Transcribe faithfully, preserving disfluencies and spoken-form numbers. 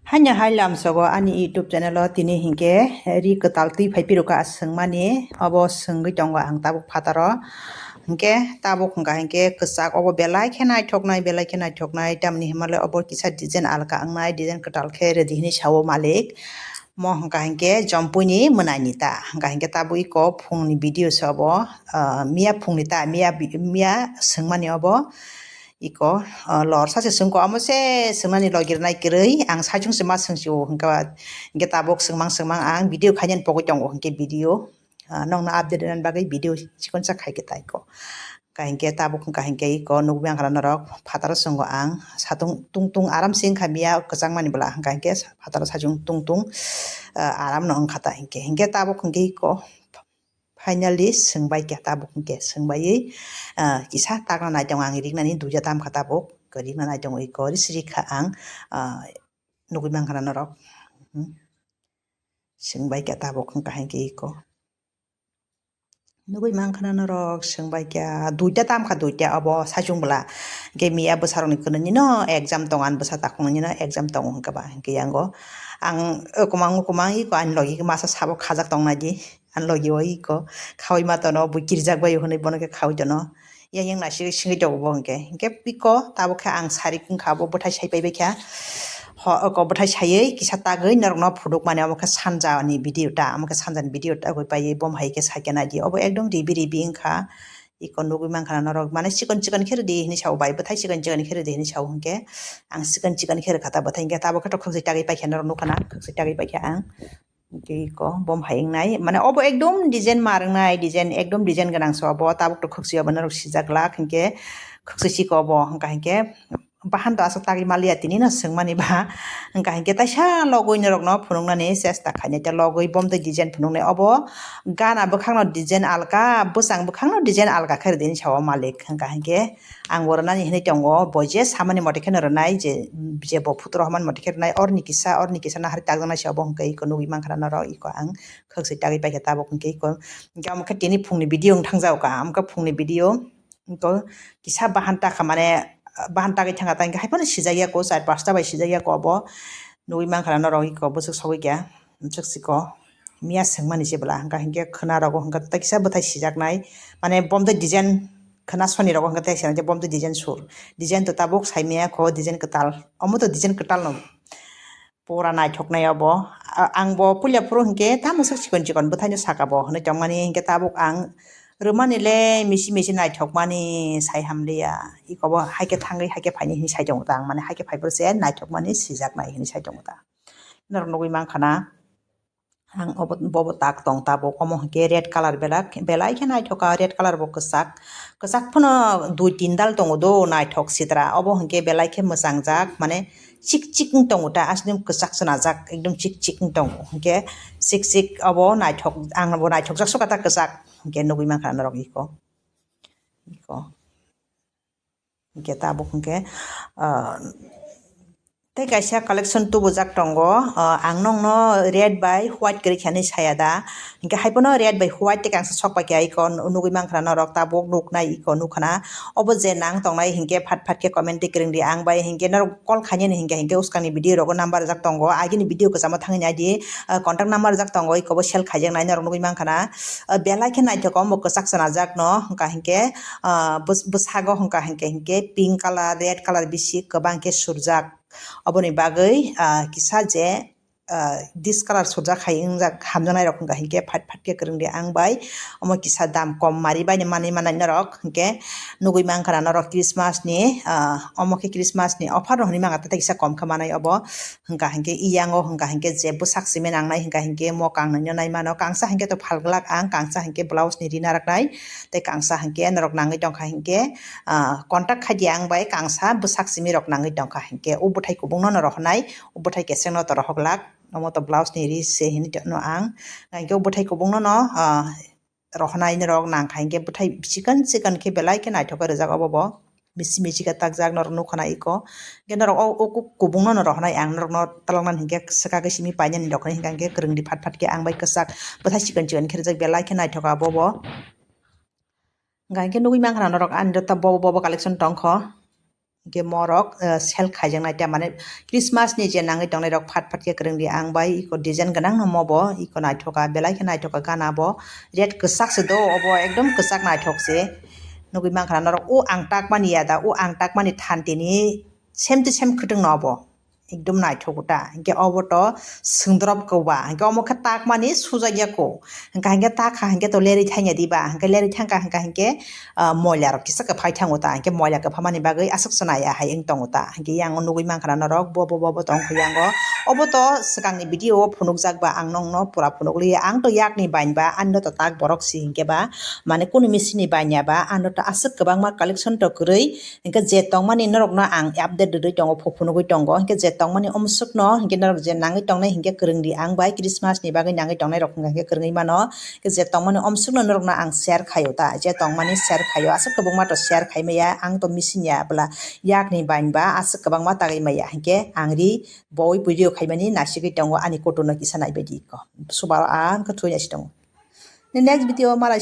Haino hai lamsogo ani YouTube channel o tini hinkhe ri kwtal twi phai pirokha swngmani, obo swngwi tongo ang tabuk phataro. Hinkhe tabuk hwnkha hinkhe kwchak, obo belai khe naithoknai, belai khe naithoknai, tamni hinmale obo kisa design alka wngnai, design kwtal khe rwdi hinwi sao malik. Mo hwnkha hinkhe jompuini mwnaini ta, hwnkha hinkhe tabuk iko phungni video se obo, ah, miya phungni ta, miya bi-, miya swngmani obo. Iko, ah, lor sache swngko, amo se swngnani logi rwnai kwrwi, ang saichung se ma swngsio, hwnkha hinkhe tabuk swngmang swngmang ang video khainani pogwi tongo hinkhe video, ah, nokno update rwnani bagwi video chikonsa khaikhe taiko. Hwnkha hinkhe tabuk hwnkha hinkhe iko nukwi mankha norok phataro swngko ang, satung tung tung aram se wngkha miya kwchangmani bwla, hwnkha hinkhe phataro saichung tung tung, ah, aram no wngkha ta hinkhe, hinkhe tabuk hinkhe iko. Finally, swngbai kha tabuk hinkhe, swngbai, ah, kisa takna nai tongo ang, riknani duija tam kha tabuk, rikna nai tongo iko, ri siri kha ang, ah, nugui mankha na norok. Hmm. Swngbai kha tabuk hwnkha hinkhe iko. Nugui mankha na norok, swngbai kha, duita tam kha, duita obo saichung bwla. Hinkhe miya bwsarokni kwnwi nino exam tongo, ani bwsa takhuknwi nino exam tongo hinkhe ba, hinkhe yango ang, o kwmang, o kwmang iko ani logi masa sabo khajak tongnaidi. Ani logi o iko khaui ma tono, bui kirjak bai hwnwi bono khe khaui tono. Yang yang naisik singwi tongo bo hinkhe. Hinkhe iko tabuk khe ang sari wngkha, abo bwthai sai pai bai kha. Ho, oko bwthai saiwi kisa tagwi norokno phunukmani, omo khe sanja ni video ta, omo khe sanja ni video tagwi paiwi bom hai khe saikhe naidi. Obo ekdom ribi ribi wngkha. Iko nugwi mankha na norok, mane chikon chikon khe rwdi hinwi sao bai, bwthai chikon chikon khe rwdi hinwi sao hinkhe. Ang chikon chikon khe rwkha ta bwthai hinkhe, tabuk khe to khwksui tagwi paikha norok nukha na, khwksui tagwi paikha ang. Tei iko bom hai wngnai, mane obo ekdom design mar wngnai, design ekdom design gwnang se obo, tabuk to khwksui obo norok sijak glak hinkhe, khwksui siko obo, hwnkha hinkhe bahan to aswk tagwi maliya tini no swngmani ba, hwnkha hinkhe taisa logwi norokno phunuknani chesta khainai, tei logwi bom tei design phunuknai obo, gana bwkhakno design alka, bwchang bwkhakno design alka khe rwdi hinwi sao malik, hwnkha hinkhe. Ang bo rwnani hinwi tongo, bo je samani mote kheno rwnai, je, je bo phutu rohormani mote khe rwnai, orni kisa, orni kisa nahari takjaknai se obo hwnkhe iko nugwi mankha na norok, iko ang khwksui tagwi paikha tabuk hwnkhe iko, hwnkhe omo khe tini phungni video wng thangjago ka, omo khe phungni video, iko kisa bahan takha mane, bahan tagwi thangkha ta hwnkhe haiphano sijakya ko, char pasta bai sijakya ko obo, nugwi mankha na norok iko bwswk sogwi kha. Swk siko miya swngmani se bwla, hwnkha hinkhe khwna rogo hwnkha tei kisa bwthai sijaknai, mane bom tei design khwna soni rogo hwnkha tei se bom tei design sur, design to tabuk sai maya kho, design kwtal, omo to design kwtal no pura naithoknai obo. A-, ang bo puila phuru hinkhe tamo swk chikon chikon bwthai no saka bo hwnwi tongmani, hinkhe tabuk ang rwmani le misi misi naithokmani sai hamliya, iko bo haikhe thangwi haikhe phaini hinwi sai tongo ta ang, mane haikhe phaiphuru se naithokmani sijaknai hinwi sai tongo ta. Norok nugwi mankha na. Ang obo, bobo tak tong tabuk, omo hinkhe red colour belak, belai khe naithoka, red colour bo kwchak, kwchak phano dui tin dal tongo do, naithok sitra, obo hinkhe belai khe mwchangjak, mane chik chik wng tongo ta, aswk kwchak chwnajak, ekdom chik chik wng tongo, hinkhe chik chik obo naithok, ang bo naithokjak sukha ta kwchak, hinkhe nugwi mankha norok iko, iko. Hinkhe tabuk hinkhe, ah, tei kaisa collection tubujak tongo, ah, ang nokno red bai white kwrwi khe hinwi saya da, hinkhe haiphano red bai white tei kangsa sok pai khe iko nugwi mankha norok tabuk nuknai iko nukha na, obo je nang tongnai hinkhe phat phat khe comment tei kwrwng di ang bai hinkhe norok call khainani hinkhe hinkhe swkangni video rogo number rijak tongo, agini video kwchamo thangwi naidi, ah, contact number rijak tongo iko bo sell khaijaknai norok nugwi mankha na, ah, belai khe naithok omo kwchak chwnajakno hwnkha hinkhe, ah, bws-, bwsago hwnkha hinkhe, hinkhe pink colour, red colour bisi kwbang khe surjak. Oboni bagwi, ah, kisa je, ah, this colour surjak hai wngjak hamjaknairok hwnkha hinkhe phat phat khe kwrwng di ang bai. Omo kisa dam kom mari baino manwi manai norok hinkhe nugwi mankha na norok Christmas ni, ah, omo khe Christmas ni offer rok hinwi mangkha tei kisa kom khe manai obo. Hwnkha hinkhe iyango hwnkha hinkhe je bwsak simi nangnai hwnkha hinkhe mo kangnwino naimano, kangsa hinkhe to phalglak ang, kangsa hinkhe blouse ni ri naraknai, tei kangsa hinkhe norok nangwi tongkha hinkhe, ah, contact khaidi ang bai kangsa bwsak simi rok nangwi tongkha hinkhe o bwthai kubungno no rohornai, o bwthai kesengno to rohoklak, omo to blouse ni ri se hinwi tongno ang, hinkhe o bwthai kubungno no, ah, rohornai norok nangkha hinkhe bwthai chikon chikon khe belai khe naithok khe rijak obo bo. Misi misi khe takjak norok nukha na iko. Hinkhe norok o, o ku-, kubungno no rohornai ang norokno taloknani hinkhe swkagwi simi painani roknai hinkhe ang khe kwrwng di phat phat khe ang bai kwchak bwthai chikon chikon khe rijak belai khe naithok abo bo. Hinkhe nugwi mankha na norok ani rok ta bobo bobo collection tongkho. Hingke morok, eh, sell khaijaknai ta, mane Christmas ni je nangwi tongnai rok phat phat khe kwrwng di ang bai, iko design gwnang no mo bo, iko naithoka, belai khe naithoka gana bo, red kwchak se do, obo ekdom kwchak naithok se. Nugwi mankha na norok, o ang takmani ya da, o ang takmani than tini same to same khwtwng no obo. Ekdom naithok ta. Hingke obo to swngdorop ko ba. Hingke omo khe takmani sujakya ko. Hingka hingke takha hingke to lerwi thangya diba. Hingke lerwi thangka hingka hingke, ah, moila rok kisa kwphai thango ta. Hingke moila kwphamani bagwi aswk chwnaya hai wng tongo ta. Hingke yang o nugwi mankha na norok bo, bo, bo, bo tong kho yang o. Obo to swkangni video o phunukjak ba ang nongno pura phunukliya. Ang to yakni bainba, ani no to tak borok si hingke ba. Mane kunu machine ni bainya ba, ano to aswk kwbangma collection to kwrwi. Hingke je tongmani norokno ang update rwui tongo, phu phunugui tongo. Hingke je tongmani omswkno, hingke norok je nangui tongnai, hingke kwrwng di ang bai Christmas ni bagwi nangui tongnai rok hingka hingke kwrwngui mano. Hingke je tongmani omswkno norokno ang share khaio ta, je tongmani share khaio, aswk kwbangma to share khai maya, ang to machine ya bwla yakni bainba aswk kwbangma tagwi maya, hingke ang ri boi video khaimani nasigui tongo ani kuturno kisa naibaidi ko. Subaro ang khe thwi naisi tongo. Ni next video malai